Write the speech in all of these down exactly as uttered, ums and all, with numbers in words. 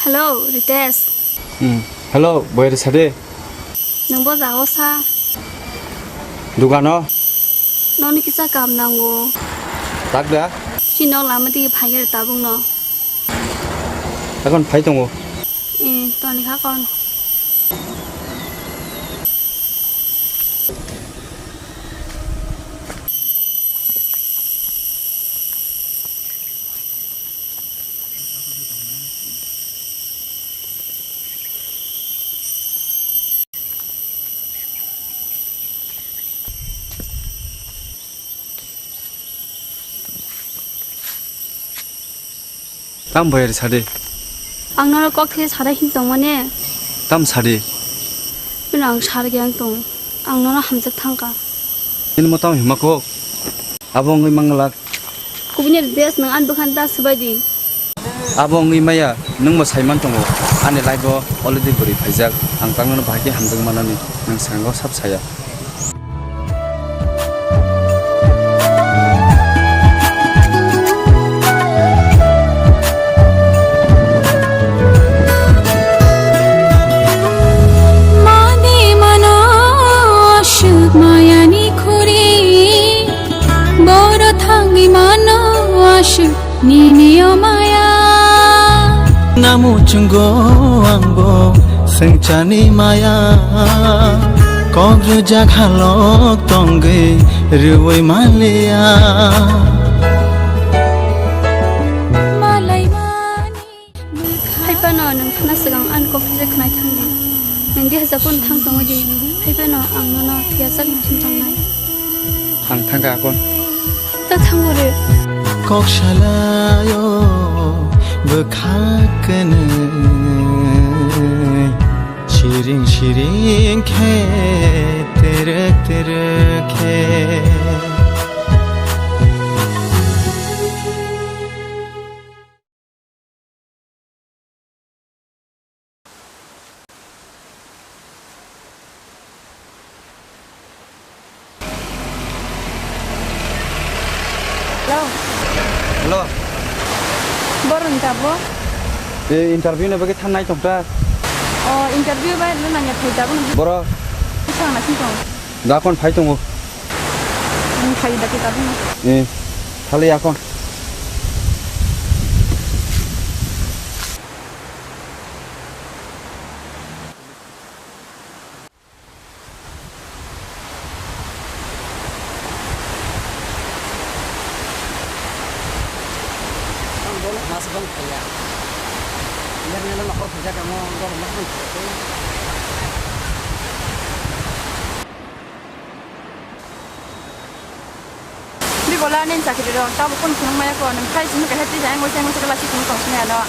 Hello, Ritesh. Hmm. Hello, boyar sade. Nwng bo jago sa? Dugano. Noni kisa kam nango. Tak da? Chini nok lama dige phai khe tabuk no. Akon phai tongo. Eh, toni kha kon. Tam boyar sadi. Ang nono kok the sada hin tong mane. Tam sadi. Pino ang sar ge ang tong. Ang nono hamjak thangka. Ini mo tam hima kok. Abo wngwi manglak. Kubuni dress nang an bwkhan ta swbai di. Abo wngwi maya, nwngbo saiman tongo, ani life o already bwrwi phaijak, ang tangmano bahai khe hamjak manani, nwng swngo sab saya. Madi mano aswk mayani khuri, boro thangwi mano aswk nini o maya. Namu chungo angbo sengchani maya, kok rwjak halok tongwi rwui maliya. Malaimani. Hai phano nwng thana swkang ani kok kisa khwnai thang di. Nwng di haja phano thang tongwi di. Hai phano ang nono thwiyasak nang song tongnai. Ang thangkha akon. Ta thango re. Kok salayo bwkha kwnwi. Siring siring khe terek terek khe. Hello. Hello. Boroni tabo? E, interview ni bagwi thangnai tongta. O, interview bai rwna nangya thai tabo. Boro. Thangna sing tong. Dakon phai tongo. Nwng phai da kita pun. Eh, thali akon. Ang bono masa bang kaya. Yang nila nakor kerja kamu, bono masa bang kaya. Di bola nen chakri ro, tabo kun khunung maya ko, nang khai sini kahati jai ngoi sai ngoi sakala si khunung tong sini ano.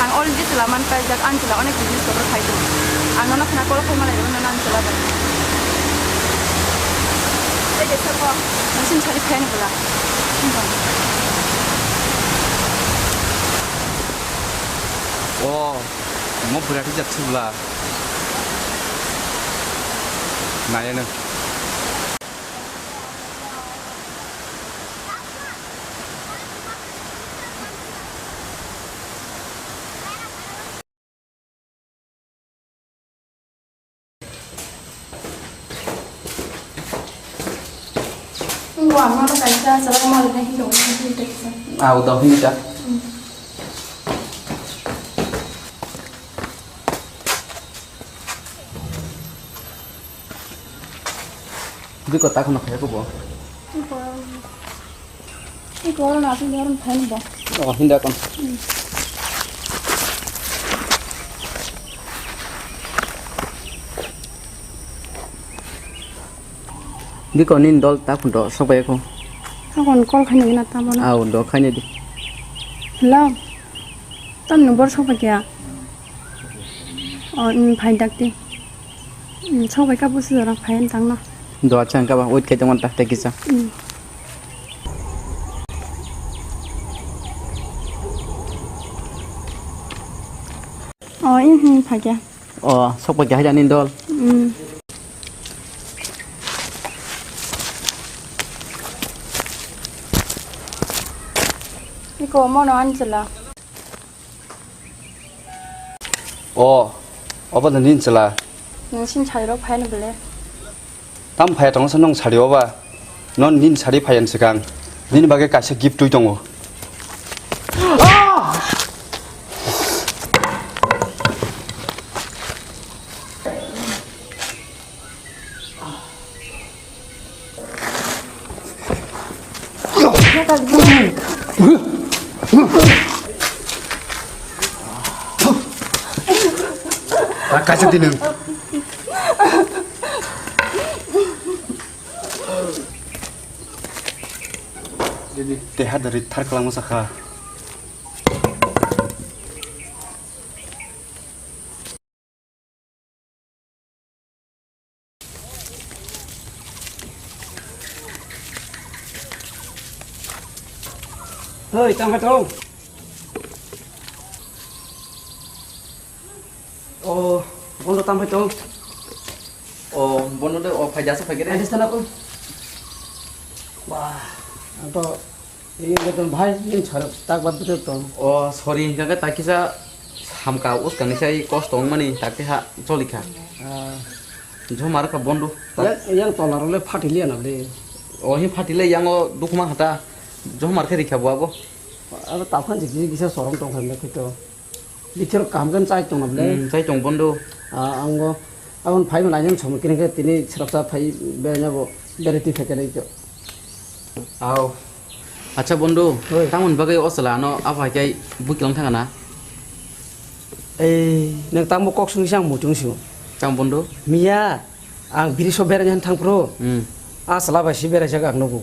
Ang already chwla man paijak, ang chwla onek business kotor khai tongo. Ang nono khna call khai malai rw, nono ang chwla bai. Tei kaisa kok, nangsin sari khai ni bwla. O, mo bwrati jak chwla. Naya nang. Wah, mano kaisa, salah mau lebih hidup, hidup. Ah, udah ini dah. Biko ta kheno khaya ko bo. Iko oro na asli oro thani bo. Oh, hinda kon. Biko nin dol ta khunto sok bai ko. Tokon call khainai na tamo na. Au, do khainai di. Hello. Tam number sok paikya. Oh, mm, phai dakti. Mm, sok paikya busi jora phai tang na. Do acha angka ba wait khai tong ta teki sa. Mm. Oh, mm, mm, phaikya. O, sok paikya hai jani dol. Mm. Iko mono ani chwla. O, obo nini chwla. Nung sin chai rok phai no bele. Tam phai tong sa nung sari oba. Non nini sari phai an swkang. Nini bagwi kaisa gift twi tongo. Kaisa di nung. Teha dari thar kalang masa kha. Hoi, tang hai tong. O, bondo tang hai tong. O, bondo de, o, phai jasa phai gere. Aja sana ko. Wah, ang to Ini betul bhai, ini chara tak bat betul tong. O, sorry, hingka khe takisa samka uskani sai kosto wngmani takte ha cholikha. Ah. Jomar kha bondo. Yang, yang tolar le phatiliya na le. O, hi phatile yang o dukuma hata. Jomar khe rikha bo abo. Aro taphan jik jik kisa sorom tong kha me khito. Bichar kaham khe chai tong na ble. Hmm, chai tong bondo. Ah, ango abon phai mala yang som kini khe tini srapsa phai beranya bo bereti phekene jo. Au. Acha bondo, oi. Tamoni bagwi o chwla no abo hai khe bwklang thanga na? Ei, nang tamo kok sung sang muchung sio. Tamo bondo? Miya, ang biri so beranya thang pro. Hmm. A chwla bai si berajak ang nugo.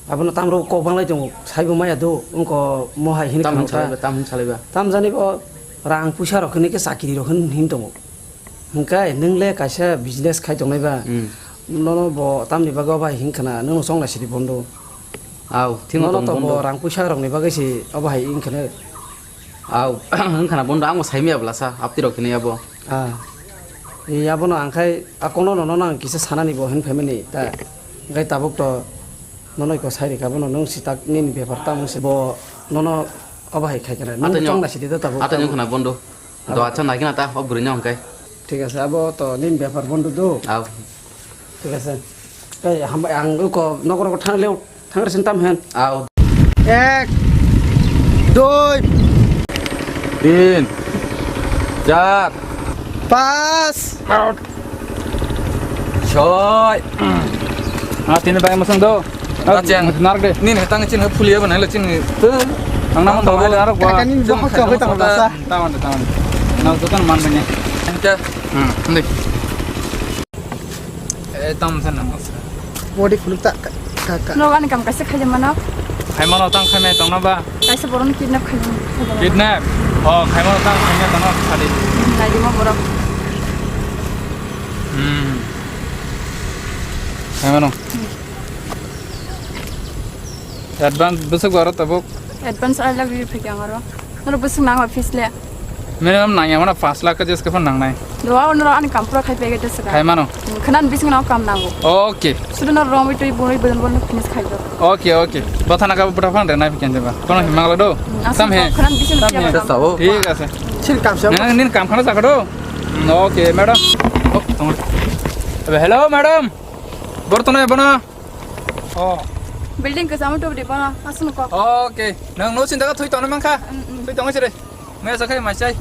Abono tamro kok banglai tongo, saibo maya do, wngko mo hai hini Tam khamkha. Hinsalaiba, tam hinsalaiba. Tam jani bo rang puisa rok hini khe chakiri rok hin, hin tongo. Hingkai nwng le kaisa business khai tongnai ba. Hmm. Nono bo tamni bagwi obo hai hin khna, nwng chong lai sidi bondo. Au, thingo Nono tong to bondo. Bo rang puisa rok ni bagwi se obo hai hin khna. Au, wng khna bondo, ang bo sai maya bwlasa, apti rok hini abo. Ah. Ei abono ang khai, a kono nono nang kisa sanani bo hin phaimani ta. Hingkai tabuk to Nono iko sai rikha, bono nwng sitak nini bepar tamo se bo nono obo hai khai kana. Nwng Atani chong na sidi ta tabuk. Atani khna bondo. Abo. Do acha nai kana ta o bwrwi no hwnkhe. Thik ase, abo to nini bepar bondo do. Au. Thik ase. Tei hambai ang iko nokro ko thang leo, thang resin tam hen. Au. Ek, dui, tin, char, pas. Soi. Ah, tini bai masang do. Ah, cheng. Nar de. Nini tang chin phulia ba nai la chin. Tu. Ang nama tong le aro kwa. Kaka nini bokok chok tang la sa. Tawan de, tawan. Na dukan man bani. Ente. Hmm, ndi. Eh, tam sa na. Body phuluk ta ka, ka, ka. No, ani kam kaisa khaide mano. Khai mano tang khai mai tong na ba. Kaisa boron kidnap khai mano. Kidnap? Oh, khai mano tang khai mai tong na sadi. Naidi ma borok. Hmm. Khai mano. Advance bwswk aro tabuk? Advance I love you phai khe ang aro. Noro bwswk nang office le? Minimum nang ya mano paanch lakh ka jeske phone nang nai. Doa onoro ani kam pura khai pege de saka. Khai mano. Khanan bising nang kam nango. Okay. Sudu no rong bitui boi bodon bodon finish khai do. Okay, okay. Botha na ka botha phone de nai phikyan jeba. Kono himang lo do. Tam he. Khanan bising Tam he. Thik ase. Sil kam se. Nang nin kam khana sakado. Okay, madam. Oh, tong. Hello, madam. Bortono ebono. Oh. Building kwchamo tubudi bono, aswk kok. Okay. Nang no chinta ka thwi tongna mankha. Mm, mm. Thwi tongo sire. Maya sakhai mai chai.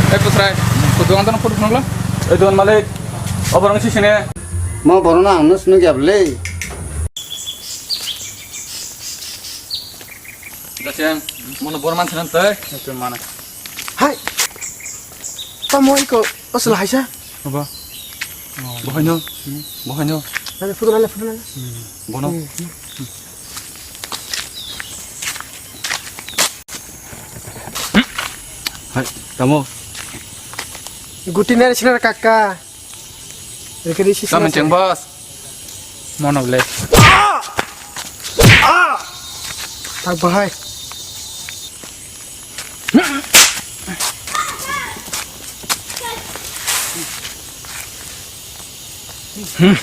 Eh, pusrai. Kudu ang tan photo phone lo. Eh, don malik. Oborang si sini. Mo borona ang no sinu gyab le. Daseng, mono bor man sanan tei. Itu mana? Hai. Tamo iko asal haisa. Aba. Bohaino. Bohaino. Nale photo nale photo nale. Bono. Hai, tamo. Guti nari sinar kaka. Rekeri sisi. Tamo nasi. Ceng bos. Mono le. Tak bahai. Hmm.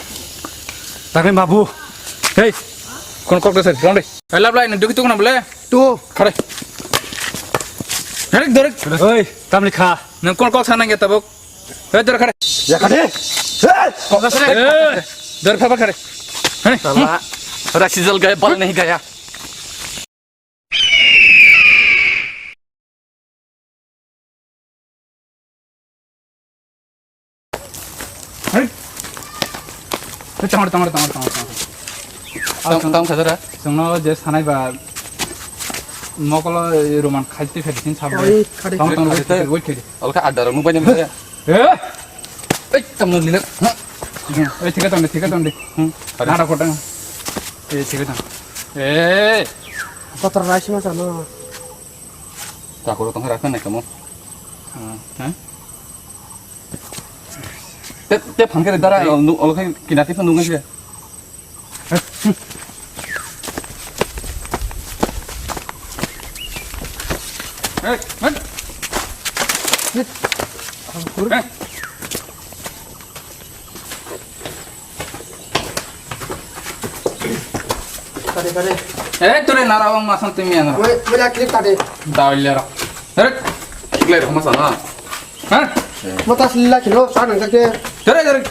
Tangni mabu. Hei. Kon kok dasar, pulang deh. Hei, lap lai, nang duki tukuna bole. Tu. Khare. Derek, derek. Hei, tamni kha. Nang kon kok sana nge tabok. Hei, derek khare. Ya khare. Hei. Kok dasar. Hei. Derek phaba khare. Hei. Sala. Raksisal gaya, bal nahi gaya. Hai. Tangor, tangor, tangor, tangor, tangor. Tang, tang, sadara. Chwngno je sanai ba mokolo roman khai twi phai sin sabo. Oi, khade, tangor, khade, tangor, khade, khade, wait khade. Alka adar nu bani maya. Eh. Ei, tamno lila. Ei, thika tangde, thika tangde. Hmm. Nada kotang. Ei, thika tang. Ei. Kotor rice ma sano. Takoro tong rakha nai kamo. Hmm. Hah? Te, te phangkere dara, olo khai kinati phang nungan siya. Kade, kade. Eh, tore nara wang masang tumi yang. Woi, woi, clip kade. Dawil ya. Eh, clip masang na. Hah? Mata sila kilo, sana kake. Tore, tore.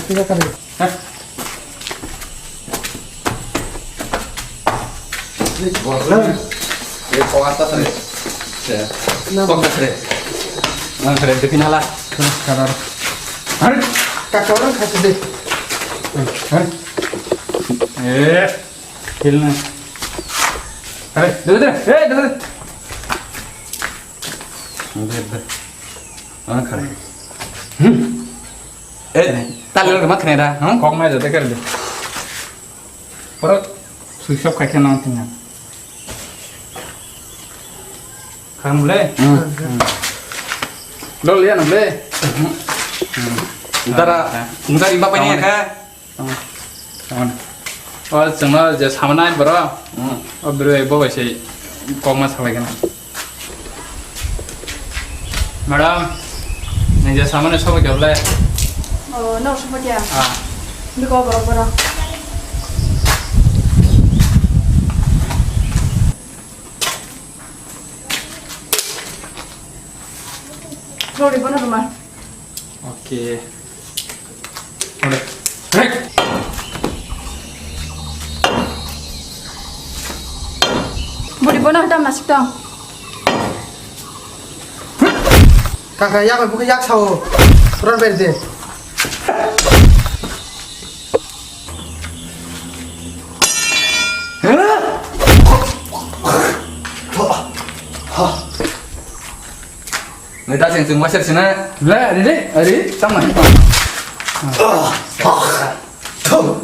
Kade, kade. Hah? Ini kok atas nih. Ya. Kenapa? Kok atas nih. Nang keren di pinala. Kadar. Hari. Kakak orang kasih deh. Hari. Eh. Hilna. Hari. Dulu deh. Eh, dulu deh. Dulu deh. Orang keren. Hmm. Eh, tali lo ma khnai da, hmm? Kok mai jate kar de. Poro switch off khai khe nang tingna. Kham le? Hmm. Lo le nang le. Dara, ngari ba pai ni kha. Tamo, tamo. O chwngno je samanai boro. Hmm. O bwrwi bo bai se kokma salaigwna. Madam, nang je samanai sobo khe bole? O, no sobo khe. Ah. Biko borok borok. Sorry, bono ruma. Oke. Ore. Hei. Budi bono tam nasik tong. Kaka yak buka yak sao. Ron berde. Ngai ta seng seng master sina. Le, ari, ari, ari, tama, tama.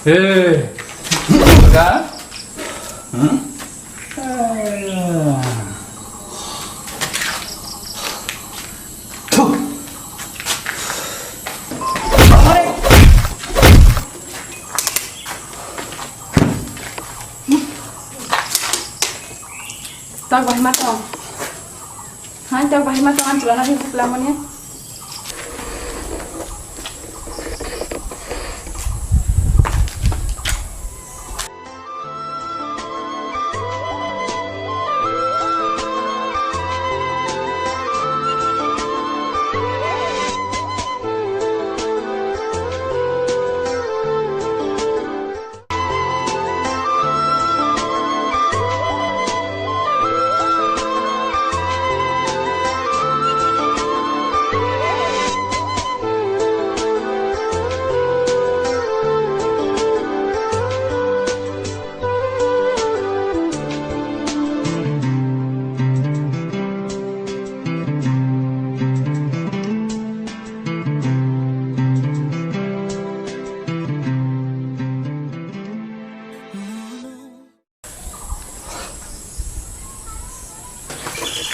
Eh. Ga? Hmm? Tak bahai ma tong. Hai, tak bahai ma tong, ang chwla na hin pukla mani.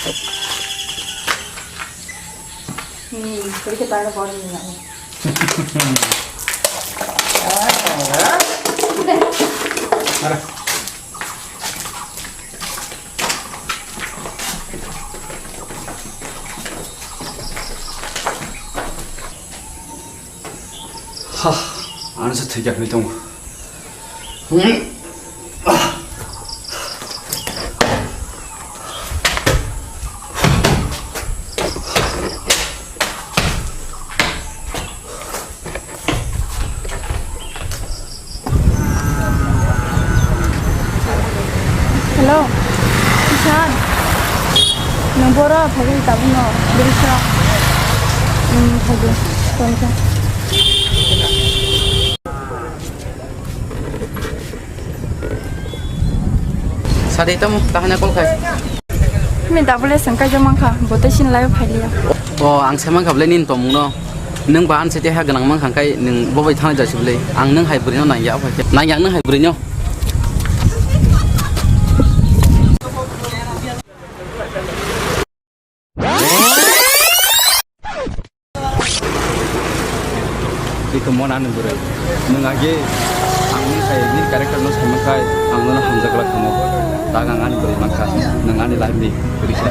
Hmm, sedikit banyak orang yang nggak nih. Ha, ano sa thwi kha hwnwi tongo. Hello, Ishan. Nwng boro phagwi tabukno, Birisa. Hmm, phagwi, tongkha. Sadi tamo, tahana call khai. Ni double S ang kaijak mankha, bo tei sini live phailiya. O, ang sai mankha bwlai nini tongmungno. Nwng ba anse tei ha gwnang mankha khe nwng bo bai thangna jasi bwlai. Ang nwng hai bwrwino nangya, nangya nwng hai bwrwino. Iko mon ani bwrwi. Nwng age ang nwng sai nini character no sai mankhai ang nono hamjak glak kamo. Tak ang ani bwrwi mankha. Nwng ani life ni bwrwi kha.